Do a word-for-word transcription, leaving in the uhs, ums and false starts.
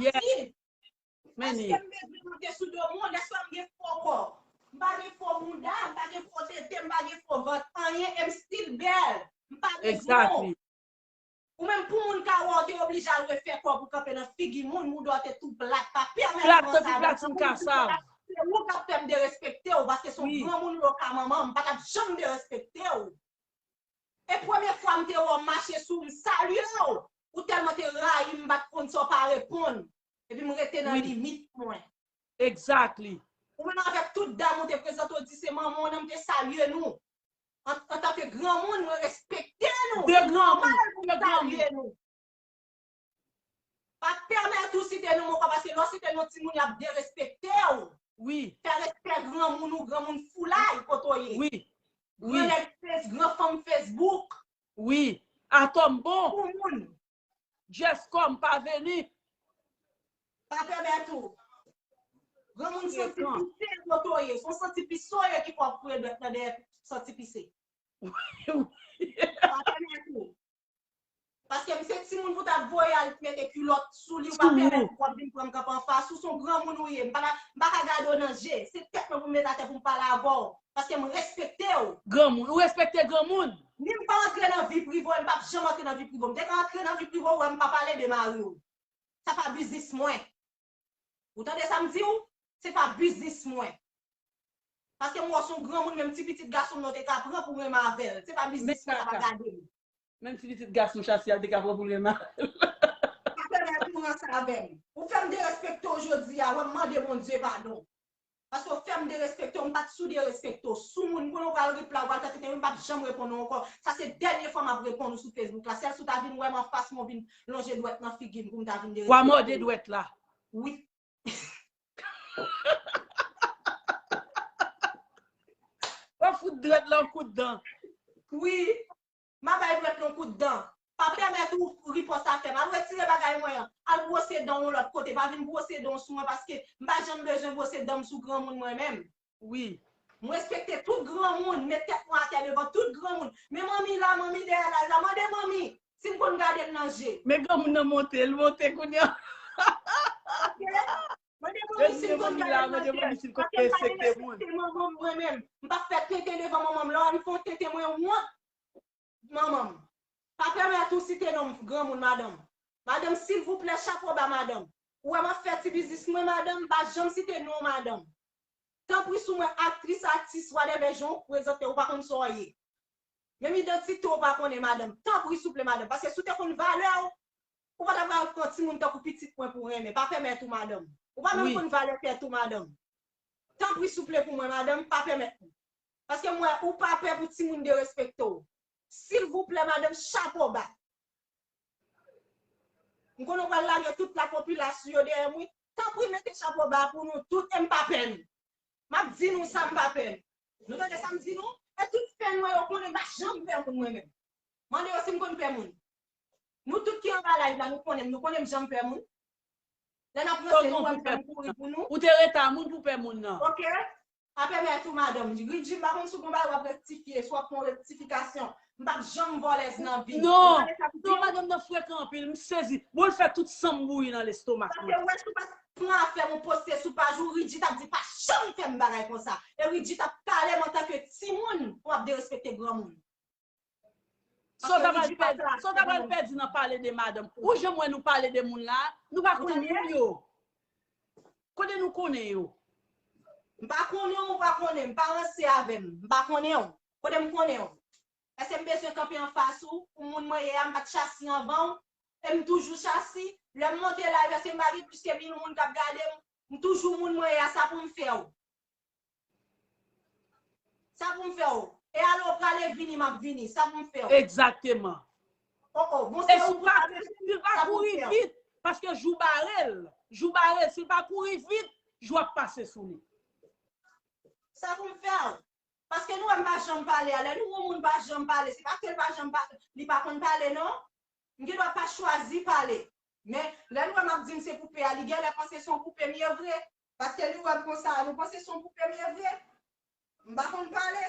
Yes. Many. Èske m bezwen monte sou do moun? Èske m gen fo kò? M pa gen fo bouda, m pa gen fo tete, m pa gen fo vant, anyen, e m still bèl. M pa gen gwo. Exactly. Ou menm pou moun ka wè w te oblije al refè kò w pou kanpe nan figi moun, mouda w te tou plat, pa pèmèt plat, ou ansanm plat, moun ka sav. Se ou k ap fè m derespekte w, paske se yon granmoun ou ye, ou ka manman m, m pa t ap janm derespekte w. E premye fwa m te wè w mache sou m, salye w. Ou tèlman te rayi m, m pa t konn sa w pa reponn. Epi m rete nan limit mwen. Exactly. Ou menm avèk tout dam ou te prezante w di se manman w nan, m te salye nou. An, antanke granmoun, mwen respekte nou. Se nòmal pou m salye nou. Pa pèmèt ou site non m ankò, paske lè w site non timoun, y ap derespekte w. Wi. Fè respè granmoun ou, granmoun foulay kote w ye. Wi. Gran nèg Face, gran fanm Facebook. Wi. Atòm bon. Pou moun. Jess Kòm pa vini. Pa pèmèt ou. Granmoun santi pise kote w ye. Se yon santi pise w ye ki fè w ap foure dwèt nan dèyè santi pise. Pa pèmèt ou. Paske m se timoun pou w t ap voye al mete kilòt sou li, ou pa pèmèt w ap vin pran m kanpe anfas ou, se yon granmoun ou ye. M pa ka, m pa ka gade w nan je. Se tèt mwen pou m met atè pou m pale avè w. Paske m respekte w. Granmoun, ou respekte granmoun? Ni m pa antre nan vi prive w, e m p ap janm antre nan vi prive w. M te ka antre nan vi prive w, ou wè m pa pale de mari w. Sa pa biznis mwen. Ou tande sa m di w? Se pa biznis mwen. Paske m wè w se yon granmoun, menm ti pitit gason m nan w te ka pran pou renmen avè l. Se pa biznis mwen, sa pa gade m. Menm ti pitit gason Chasi a l te ka pran pou l renmen avè l. Pa pèmèt ou ranse avè m. Ou fè m derespekte w jodi a, wè m mande Bondye padon. Paske w fè m derespekte w, m pa t sou derespekte w. Sou moun, m konnen w pral reply, w pral fè tenten, m p ap janm reponn ou ankò. Sa se dènye fwa m ap reponn ou sou Facebook la. Sèl si w ta vin wè m anfas mwen, w vin lonje dwèt nan figi m pou m ta vin derespekte w. W a mòde dwèt la. Wi. W a fout dwèt la yon kout dan. Wi. M a bay dwèt lan kout dan. Pa pèmèt ou ripòs a fè m. Al retire bagay mwen an. Al bwose dan w yon lòt kote. Pa vin bwose dan w sou mwen paske m pa janm bezwen bwose dan m sou granmoun mwen menm. Wi. M respekte tout granmoun. Met tèt mwen atè devan tout granmoun. Men manmi la, manmi dèyè laj la. Mande manmi si m konn gade l nan je. Men granmoun nan monte, l monte kounye a. Ok? Mande manmi si m konn gade l nan je. Paske m pa derespekte manman m mwen menm. M p ap fè tenten devan manman m. Lè w wè m fè yon tenten, mwen wont. Manman m. Pa pèmèt ou site non m granmoun, madanm. Madanm, silvouplè, chapo ba, madanm. Ou wè m ap fè ti biznis mwen, madanm, m pa janm site non w, madanm. Tanpri sou mwen, aktris, atis, whatever jan w prezante, ou pa konn sa w ye. Menm idantite w pa konnen, madanm. Tanpri, souple, madanm. Paske si w te konn valè w, ou pa ta pral pran timoun tankou pitit mwen pou renmen. Pa pèmèt ou, madanm. Ou pa menm konn valè tèt ou, madanm. Tanpri, souple, pou mwen, madanm, pa pèmèt mwen. Paske m wè ou pa pè pou timoun derespekte w. Silvouplè, madanm, chapo ba. M konnen w pral lage tout lapopilasyon yo dèyè m, wi. Tanpri, mete chapo ba pou nou tout, e m pa pè nou. M ap di nou sa, m pa pè nou. Nou tande sa m di nou? E tout fè nou yo konnen m pa janm pè moun mwen menm. Mande yo si m konn pè moun. Nou tout ki anba live la, nou konnen m, nou konnen m janm pè moun. Lè n ap ranse nou, wè m janm kouri pou nou. Ou te rete a moun pou pè moun nan. Ok. Pa pèmèt ou, madanm. Ridji, m pa konn si w gon bagay w ap rektifye, si w ap fè yon rektifikasyon. M p ap janm vòlèz nan vi m. Non, non, madanm nan frekan anpil, m sezi. Bon, l fè tout san m bouyi nan lestomak mwen. Paske wè, si w pa t pran afè m ou poste sou paj ou, Ridji t ap di pa janm fè m bagay konsa. E Ridji t ap kale m antanke timoun pou m ap derespekte granmoun. Sa w ta pral pèdi, sa w ta pral pèdi nan pale de madanm. Ou janm wè nou pale de moun la, nou pa konnen moun yo. Kote nou konnen yo? M pa konnen w, ou pa konnen m, pa ranse avè m. M pa konnen w. Kote m konnen w? Èske m bezwen kanpe anfas ou? Ou moun mwen ye a, m pa t Chasi anvan w. E m toujou Chasi. Lè m monte live, èske m pa gen plis ke mil moun k ap gade m? M toujou moun mwen ye a, sa pou m fè w? Sa pou m fè w? E ale w prale vini, m ap vini. Sa pou m fè w? Egzakteman. Oh, oh. Bon, e se si w pa, si l pa kouri vit, paske jou bare l. Jou bare l. Si l pa kouri vit, jou ap pase sou li. Sa pou m fè w? Paske nou wè m pa janm pale a. Lè nou wè yon moun pa janm pale, se pa ke l pa janm pa, li pa konn pale, non. M gen dwa pa chwazi pale. Men, lè nou wè m ap di m se poupe a, li genlè panse se yon poupe m ye vre. Paske li wè m konsa, nou panse se yon poupe m ye vre. M pa konn pale.